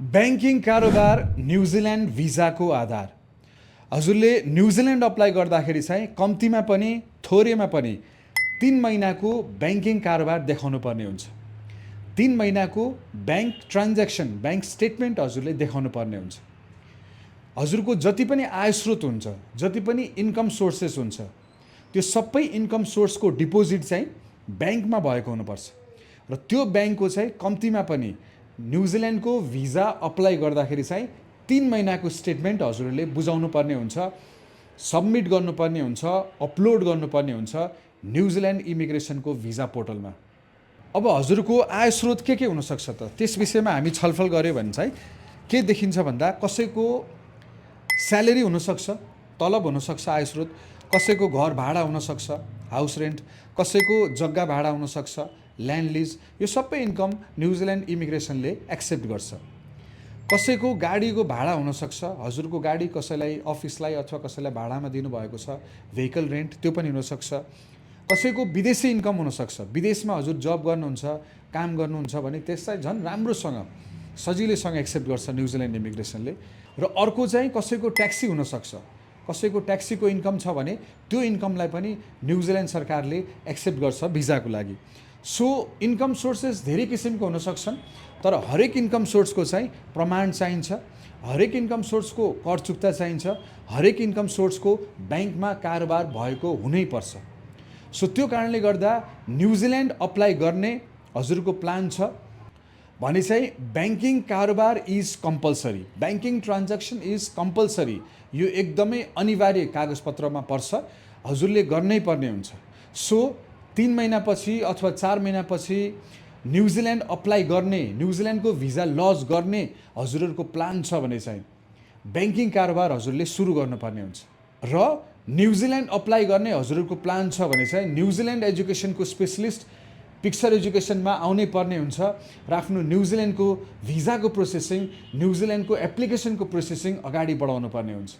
Banking कारोबार New Zealand भिजाको आधार। हजुरले New Zealand apply गर्दाखेरि चाहिँ कम्तीमा पनि थोरैमा पनि 3 महिनाको ब्याङ्किङ कारोबार देखाउनु पर्ने हुन्छ। 3 महिनाको ब्याङ्क ट्रान्ज्याक्सन, ब्याङ्क स्टेटमेन्ट हजुरले देखाउनु पर्ने हुन्छ। हजुरको जति पनि आय स्रोत हुन्छ, जति पनि इन्कम सोर्सेस हुन्छ, त्यो सबै इन्कम सोर्सको डिपोजिट चाहिँ ब्याङ्कमा भएको हुनुपर्छ र त्यो ब्याङ्कको चाहिँ कम्तीमा पनि न्युजिल्यान्डको भिजा अप्लाई गर्दाखेरि चाहिँ 3 महिनाको स्टेटमेन्ट हजुरले बुझाउनु पर्ने हुन्छ, सबमिट गर्नुपर्ने हुन्छ, अपलोड गर्नुपर्ने हुन्छ न्युजिल्यान्ड इमिग्रेसनको भिजा पोर्टलमा। अब हजुरको आय स्रोत के हुनसक्छ त, त्यस विषयमा हामी छलफल गऱ्यौँ भने चाहिँ के देखिन्छ भन्दा कसैको स्यालेरी हुनसक्छ, तलब हुनसक्छ आय स्रोत, कसैको घर भाडा हुनसक्छ, हाउस रेन्ट, कसैको जग्गा भाडा हुनसक्छ, ल्यान्ड लिज, यो सबै इन्कम न्युजिल्यान्ड इमिग्रेसनले एक्सेप्ट गर्छ। कसैको गाडीको भाडा हुनसक्छ, हजुरको गाडी कसैलाई अफिसलाई अथवा कसैलाई भाडामा दिनुभएको छ, भेहिकल रेन्ट, त्यो पनि हुनसक्छ। कसैको विदेशी इन्कम हुनसक्छ, विदेशमा हजुर जब गर्नुहुन्छ, काम गर्नुहुन्छ भने त्यसलाई झन् राम्रोसँग सजिलैसँग एक्सेप्ट गर्छ न्युजिल्यान्ड इमिग्रेसनले। र अर्को चाहिँ कसैको ट्याक्सी हुनसक्छ, कसैको ट्याक्सीको इन्कम छ भने त्यो इन्कमलाई पनि न्युजिल्यान्ड सरकारले एक्सेप्ट गर्छ भिजाको लागि। सो इन्कम सोर्सेस धेरै किसिमको हुन सक्छन्, तर हरेक इन्कम सोर्सको चाहिँ प्रमाण चाहिन्छ, हरेक इन्कम सोर्सको कर चुक्ता चाहिन्छ, हरेक इन्कम सोर्सको ब्याङ्कमा कारोबार भएको हुनैपर्छ। सो त्यो कारणले गर्दा न्युजिल्यान्ड अप्लाई गर्ने हजुरको प्लान छ भने चाहिँ ब्याङ्किङ कारोबार is compulsory, banking transaction is compulsory, यो एकदमै अनिवार्य कागजपत्रमा पर्छ, हजुरले गर्नै पर्ने हुन्छ। सो 3 महिनापछि अथवा 4 महिनापछि न्युजिल्यान्ड अप्लाई गर्ने, न्युजिल्यान्डको भिजा लज गर्ने हजुरहरूको प्लान छ भने चाहिँ ब्याङ्किङ कारोबार हजुरले सुरु गर्नुपर्ने हुन्छ। र न्युजिल्यान्ड अप्लाई गर्ने हजुरहरूको प्लान छ भने चाहिँ न्युजिल्यान्ड एजुकेसनको स्पेसलिस्ट पिक्चर एजुकेसनमा आउनै पर्ने हुन्छ र आफ्नो न्युजिल्यान्डको भिजाको प्रोसेसिङ, न्युजिल्यान्डको एप्लिकेसनको प्रोसेसिङ अगाडि बढाउनु पर्ने हुन्छ।